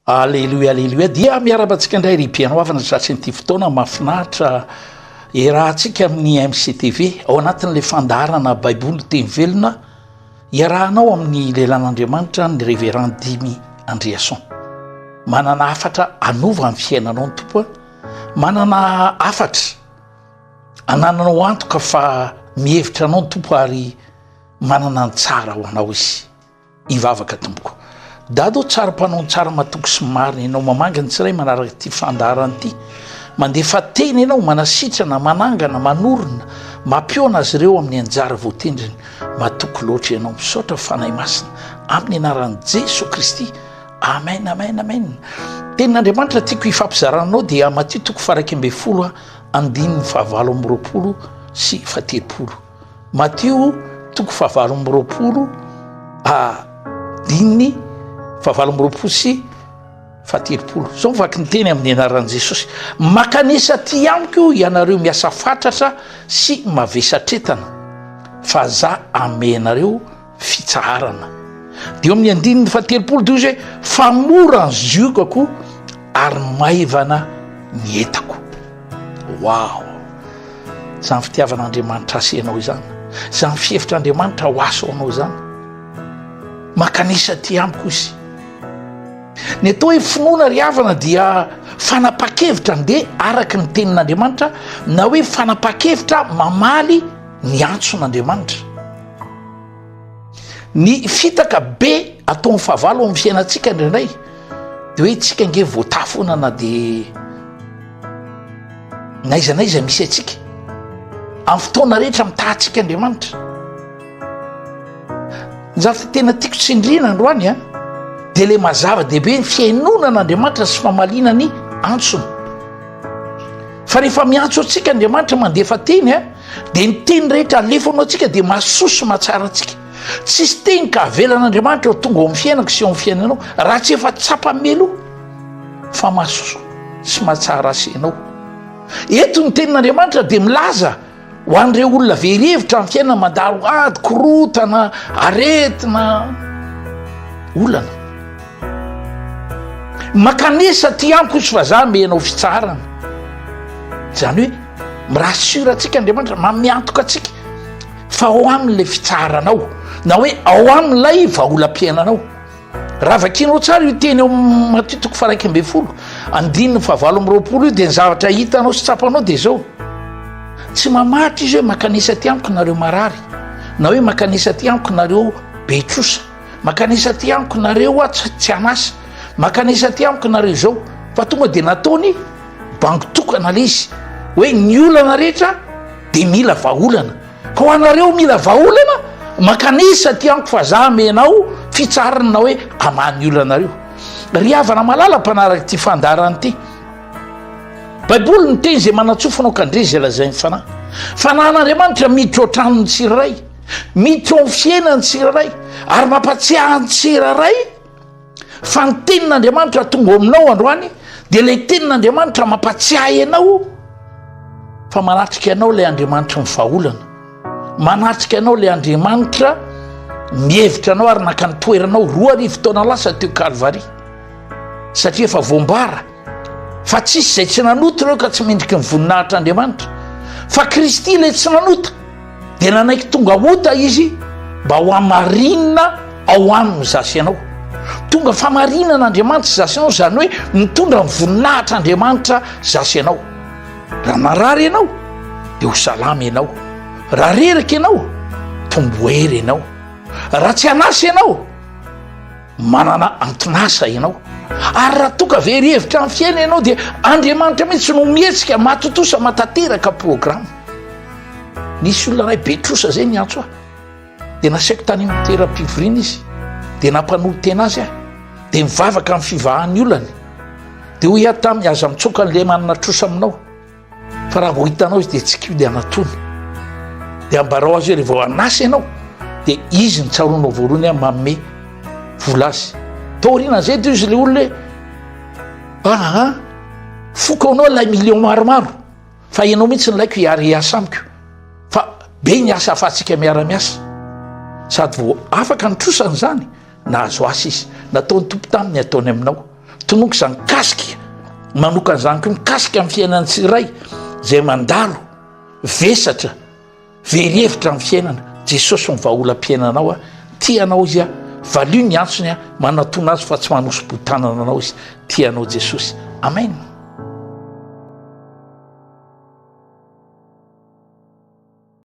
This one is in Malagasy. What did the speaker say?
Aleloia aleloia dia miarahaba antsika indray ry mpihaino havana tratry ity fotoana mahafinaritra iarahantsika amin'ny MCTV ao anatin'ilay fandaharana Baiboly teny velona iarahanao amin'ny lehilahin'Andriamanitra ny Révérend Dimy Andriason. Manana hafatra hanova ny fiainanao ny Tompo, manana hafatra anananao antoka fa mihevitra anao ny Tompo ary manana ny tsara ho anao izy. Hivavaka tompoko. Dada ô tsara mpanao ny tsara matoky sy marina ianao mamangy ny tsiray manaraka ity fandaharana ity mandefa teny ianao manasitrana manangana manorina mampihaona azy ireo amin'ny anjara voatendriny matoky loatra ianao misaotra fanahy masina amin'ny anaran'i Jeso Kristy amen amen amen tenin'Andriamanitra tiako hifampizarana anao dia Matio toko faraika ambin'ny folo andininy fahavalo amby roapolo sy fahatelopolo Matio toko fahavalo amby roapolo andininy fahavalo amby roapolo sy fahatelopolo. Izao mivaky ny teny amin'ny anaran'i Jesosy. Makanesa aty amiko ianareo miasa fatratra sy mavesatretana fa za amenareo fitsaharana. Dia eo amin'ny andininy fahatelopolo dia izy hoe fa mora ny ziogako ary maivana ny entako. Wow! Izany fitiavan'Andriamanitra asehanao izany, izany fihevitr'Andriamanitra ho aso anao izany. Makanisa aty amiko izy. Ny atao hoe finoana ry havana dia fanapahan-kevitra ndeha araka ny tenin'Andriamanitra na hoe fanapahan-kevitra mamaly ny antson'Andriamanitra. Ny fitaka be ataon'ny fahavalo amin'ny fiainantsika indraindray dia hoe tsika nge voatahy foana na dia n'aiza n'aiza misy antsika. Amin'ny fotoana rehetra mitaha antsika Andriamanitra. Ny zavatra tena tiako tsindriana androany a dia le mazava dehibe ny fihainoana an'Andriamanitra sy famaliana ny antsony. Fa rehefa miantso antsika Andriamanitra mandefa teny a Dia ny teny rehetra alefany ho antsika dia mahasoa sy mahatsara antsika. Tsisy teny ka avelan'Andriamanitra ho tonga ao amin'ny fiainako sy ao amin'ny fiainanao raha tsy efa tsapa mialoha fa mahasoa sy mahatsara azy ianao. Eto ny tenin'Andriamanitra dia milaza ho an'ireo olona very hevitra amin'ny fiainana mandalo ady, korotana, aretina, olana. Makanesa aty amiko izy fa za amenao fitsaharana. Izany hoe Mi-rassure antsika Andriamanitra, manome antoka antsika fa ao aminy ilay fitsaharanao, na hoe ao aminy ilay vahaolam-piainanao. Raha vakianao tsara io teny ao Matio toko faharaika ambin'ny folo, andininy fahavalo amby roapolo io, dia ny zavatra hitanao sy tsapanao dia izao. Tsy mamaritra izy hoe makanesa aty amiko nareo marary, na hoe makanesa aty amiko nareo be trosa, makanesa aty amiko nareo a tsy an'asa, makanesa aty amiko nareo izao, fa tonga dia nataony Bango tokana le izy hoe ny olana rehetra de mila vahaolana ka ho anareo mila vahaolana mankanesa aty amiko fa za amenao fitsarana na hoe hamaha ny olanareo. Ry havana malala mpanaraka ity fandaharana ity, Baiboly ny teny izay manan-tsofina aoka handre izay lazain'ny Fanahy. Fanahin'Andriamanitra miditra ao an-tranon'ny tsirairay, miditra ao amin'ny fiainan'ny tsirairay ary mampatsiahy ny tsirairay Fa ny tenin'Andriamanitra tonga ao aminao androany dia ilay tenin'Andriamanitra mampatsiahy anao fa manatrika anao ilay Andriamanitry ny vahaolana. Manatrika anao ilay Andriamanitra mihevitra anao ary naka ny toeranao 2000 taona lasa teo Kalvary. Satria efa voambara fa tsisy izay tsy nanota ireo ka tsy mendriky ny voninahitr'Andriamanitra. Fa Kristy ilay tsy nanota. Dia nanaiky tonga ota izy mba ho hamarinina ao aminy izaho sy ianao. Tonga famarinana Andriamanitra izaho sy ianao, izany hoe mitondra ny voninahitra Andriamanitra izaho sy ianao. Raha marary ianao, dia ho salama ianao. Raha reraka ianao, tombo hery ianao. Raha tsy an'asa ianao, Manana anton'asa ianao. Ary raha toa ka very hevitra amin'ny fiainana ianao dia Andriamanitra mihitsy no mihetsika, mahatontosa, mahatanteraka programa. Nisy olona iray be trosa izay niantso ahy. Dia nasaiko tany amin'ny toeram-pivoriana izy. Dia nampanolo-tena azy aho. Dia nivavaka amin'ny fivahan'ny olany. Dia hoy aho taminy, aza mitsoka an'ilay manana trosa aminao. Fa raha vao hitanao izy dia tsikio dia anatony. Dia ambarao azy hoe rehefa vao hanasa ianao dia izy no tsaroanao voalohany aho manome vola azy. Taorian'izay dia izy ilay olona hoe aha, foko anao ilay million maromaro fa ianao mihitsy no laiko hiary hiasa amiko fa be ny asa ahafahantsika miara-miasa. Sady vao afaka ny trosany izany, nahazo asa izy. Nataon'ny Tompo taminy ny ataony aminao. Tononiko izany mikasika manokana izany koa mikasika amin'ny fiainan'ny tsiray izay mandalo vesatra very hevitra amin'ny fiainana. Jesosy no vahaolam-piainanao a, tia anao izy a, valio ny antsony a, manatona azy fa tsy manosi-botanana anao izy. Tia anao Jesosy. Amen.